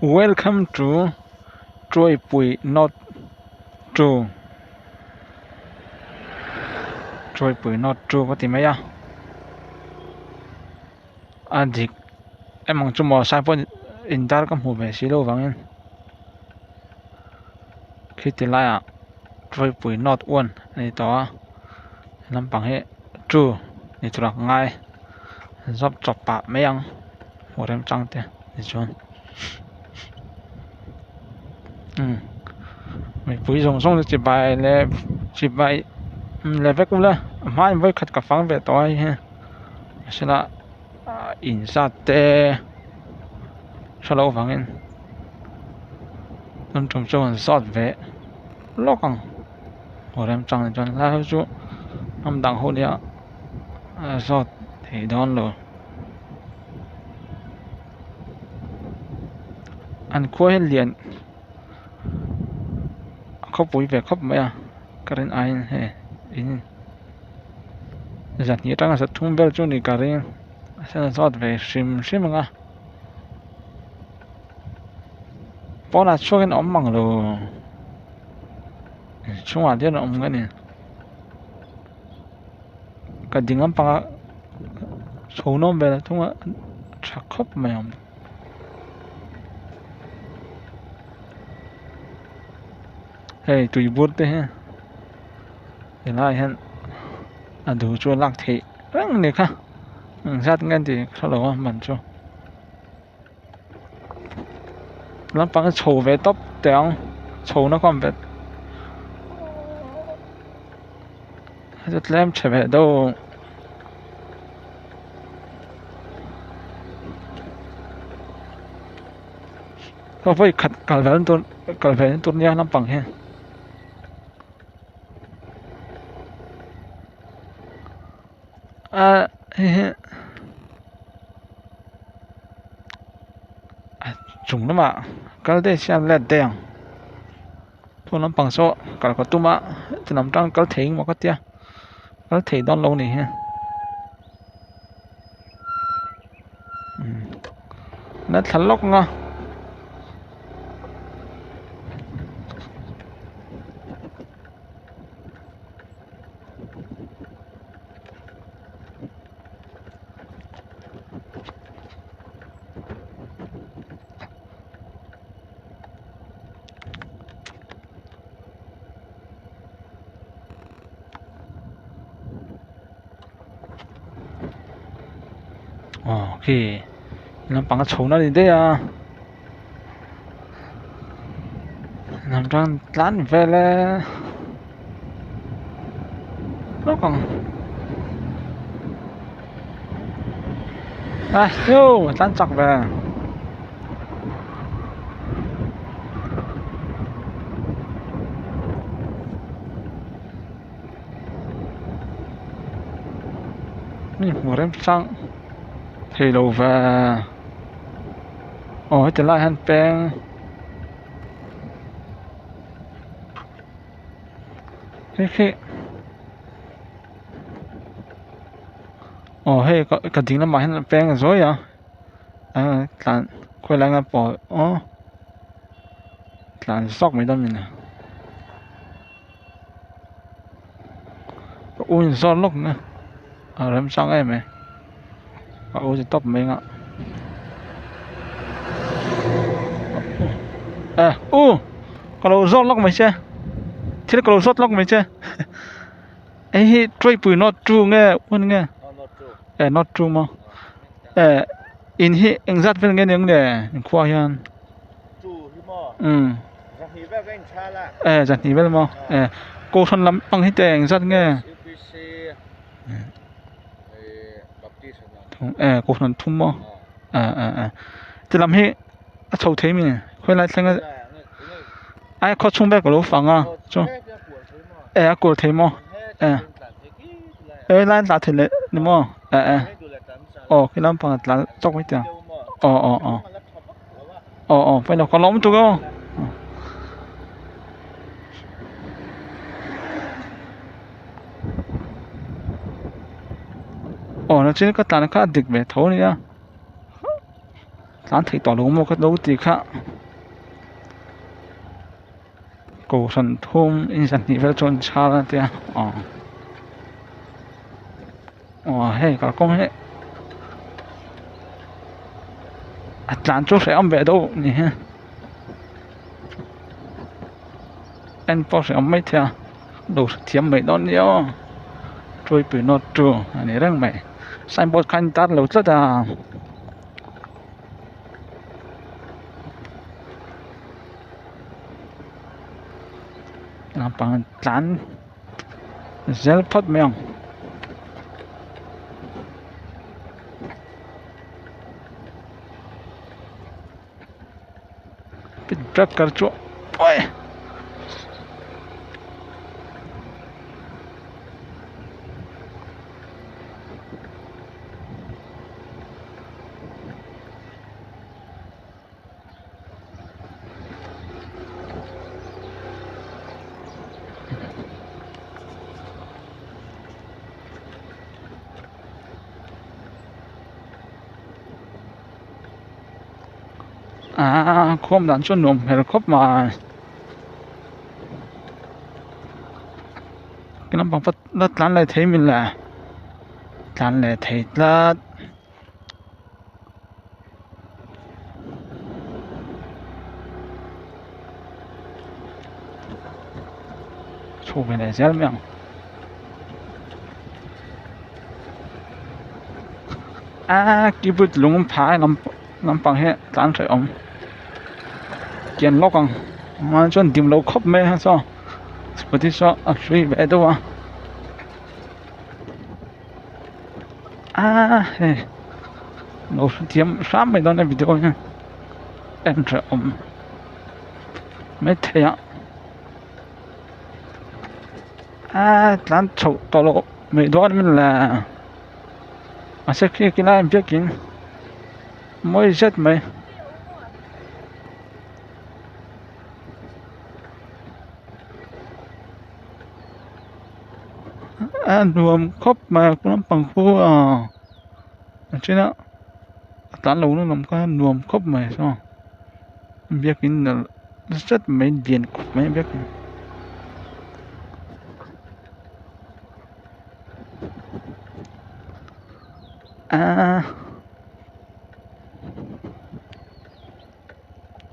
Welcome to Tuaipui North 2 Tuaipui North 2 ka ti mai a a dik em ang chu maw sai pawh in dar ka hmuh ve si loh vangin khiti laiah Tuaipui North 1 a ni tawh a lampang hi 2 ni tur a ka ngai zawp chawp pah mai ang hmuh remchang te tichuan umm mipui zawng zawng te chibai leh chibai leh vek ula a hmain vawikhat ka fang ve tawh a hei hi mahsela in zat te hrelo vangin tun tum chu an zawt ve lawk ang hmuh remchang te chuan helai ho chu hnam dang ho nia a zawt thei dawn lo. An khua hi lian a khawpui ve khawp mai a ka rin aiin hei in zahnih atanga zathum vel chu ni ka ring a sen a zawt ve hrim hrim ang a pawnah chhuakin a awm mang lo inchhungah hian a awm a ni. Ka ding lampangah chho nawm vel a thung a tha khawp mai ang. Hei tui bur te hi helaiah hian a duh chu a lak theih reng a ni kha engzat nge tih ka hrelo a man chu lampang a chho ve tawp teh ang chho na kawm ve. Heta tlem tha ve deuh ka vawi khat kal ve na tur kal ve na tur nia lampang hi ah hei hi a chung lamah kal daih se an let daih ang. Thun lampang saw kal ka tum a ti lam tang kal thei emaw ka tia kal thei dawn lo ni hi la thla lawk ang a. Aw khi lampang a chho na ni daih a lam tang tlan vel e lawk ang a hio tlan chak ve. Mi hmu remchang thei lo ve aw heti lai hian peng hei khi aw hei ka ding lamah hian peng a zawi a. A tlan khawi lai nga pawh aw tlan zawk mai dawn mile ka u in zawt lawk na a remchang em mai ka u chu tawp mai nga e u ka lo zawt lawk mai che thil ka lo zawt lawk mai che hei hi tuaipui not two nge un nge e not two maw. Eh in hi engzat vel nge niang le inkhua hian umm eh zahnih vel maw eh kohhran lam pang hi te engzat nge eh kohhran thum maw eh eh eh ti lam hi a chho thei mi khawilai thleng a ai khawchhung vel ka lo fang a chu eh a kual thei maw eh. He lai tla thei leh ni maw eh eh aw khi lampang a tla tawk mai teh ang aw aw aw aw aw pawimawh ka lawm lutuk aw. Aw nachin ka tlan kha a dik ve tho a nia tlan theih tawh lo maw ka lo ti kha. Kohhran thum in zahnih vel chuan chhar a tia aw aw hei kalkawng hi a tlan chu hrehawm ve deuh ni hi en pawh hrehawm mai thei a lo hrethiam mai dawn nia aw Tuipui note two a ni reng mai signboard kha a intar lo tlat a. Naupang tlan zel phawt mai ang. Speed breaker chu awih. Aaa khawm dan chu nuam hmel khawp mai lampang pawh la tlan leh thei min le tlan leh thei tlat. Chho ve leh zel mai ang aaa keyboard lung phai lampang hi tlan hreh awm kian lawk ang chuan chuan dim lo khawp mai a saw scooty saw a hlui ve deuh a aaa hei lo hrethiam hram mai dawn e video hian en hrehawm maithei a aaa tlan chhoh tawh loh mai dawn a le mahse khi khi lai biakin mawi zet mai. A nuam khawp mai a lampang khu ah a then a a tlan lo na lam kha nuam khawp mai saw biakin nalh zet mai lian khawp mai biakin. Aaa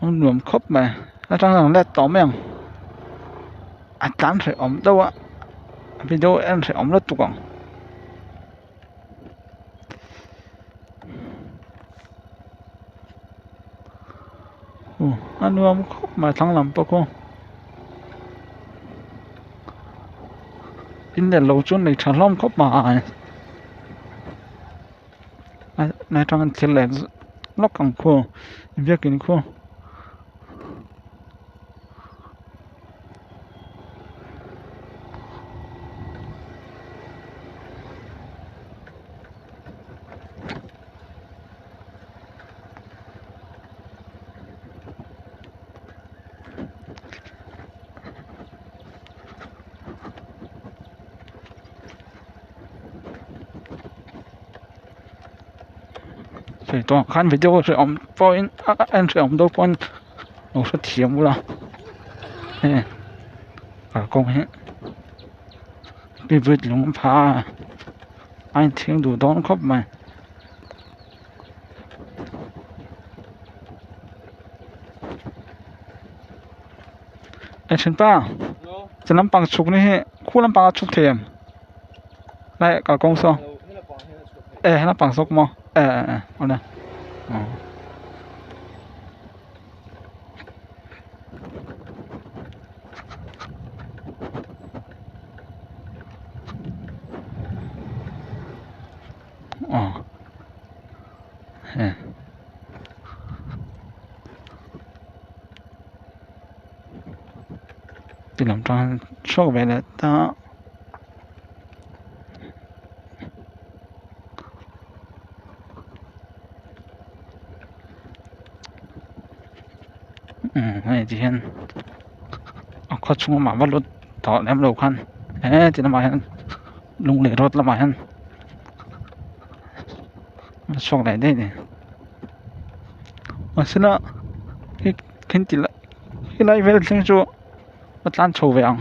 a nuam khawp mai atang ang let tawh mai ang a tlan hrehawm deuh a video en hrehawm lutuk ang. A nuam khawp mai thlang lam pawh khu in leh lo chu nei tha hlawm khawp mai a atang thil leh lawk ang khu biakin khu. Hei tawng khan video hrehawm pawhin a en hrehawm deuh pawn lo hrethiam ula hei kalkawng hi bridge lung pha a inthiam duh dawn khawp mai. Eng pa chu lampang chhuk ni hi khu lampang a chhuk thei em lai kalkawng saw e he lampang zawk maw e e e awle aw. Aw he ti lam tang hian chhuak ve leh ta umm hei ti hian a khaw chhung lamah va lut tawh lem lo khan he ti lamah hian lunglei road lamah hian a chhuak leh daih a ni mahsela hei khin ti lai helai vel thleng chu. Ka tlan chho ve ang.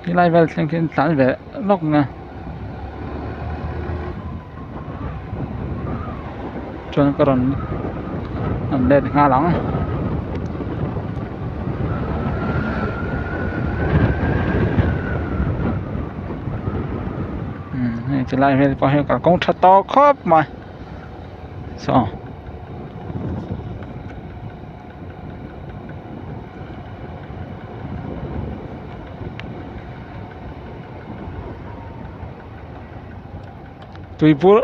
Helai vel thleng khian tlan ve lawk ang a chuan ka rawn rawn let nghal ang. Umm hei ti lai vel pawh hi kalkawng tha tawh khawp mai saw. Tuibur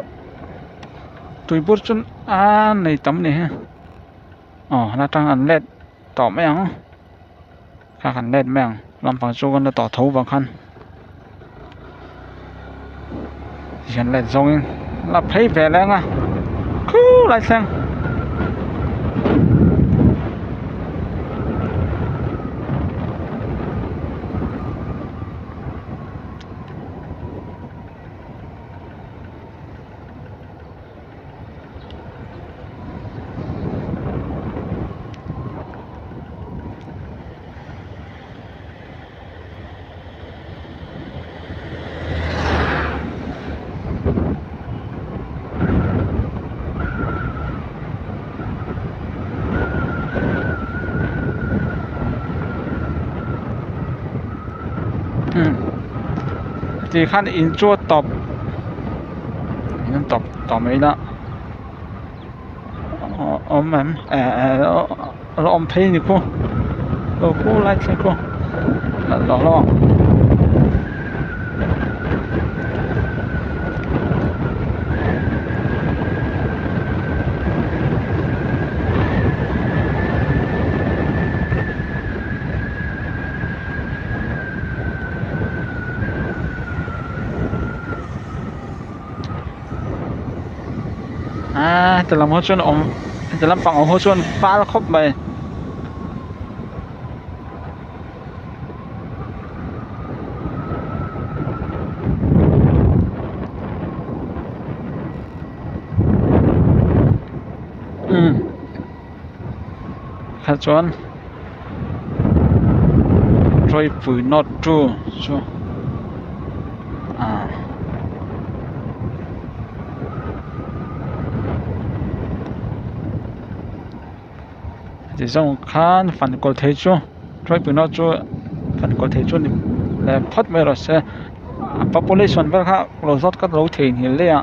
tuibur chu a nei tam a ni hi aw la tang an let tawh mai ang kha kan let mai ang lampang chu kan la tawh tho vang khan tihian let zawngin la phei ve leh ang a khulai thleng. Ti khan in chu a tawp in an tawp tawh mai la awm em eh a la awm phei a ni khaw aw khu lai thleng khu nalh lo hlawm ang. Aaa ti lam ho chuan awm ti lampang awm ho chuan fal khawp mai. Umm kha chuan Rawipui note two chu ah. Ti zawng khan fan kawl thei chu Rawipui note chu fan kawl thei chu ni leh phawt mai rawh se a population vel kha lo zawt ka lo theihnghilh daih a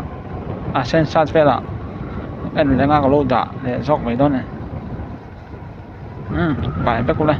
a census velah en leh anga ka lo dah leh zawk mai dawn a ni umm bai vek ula.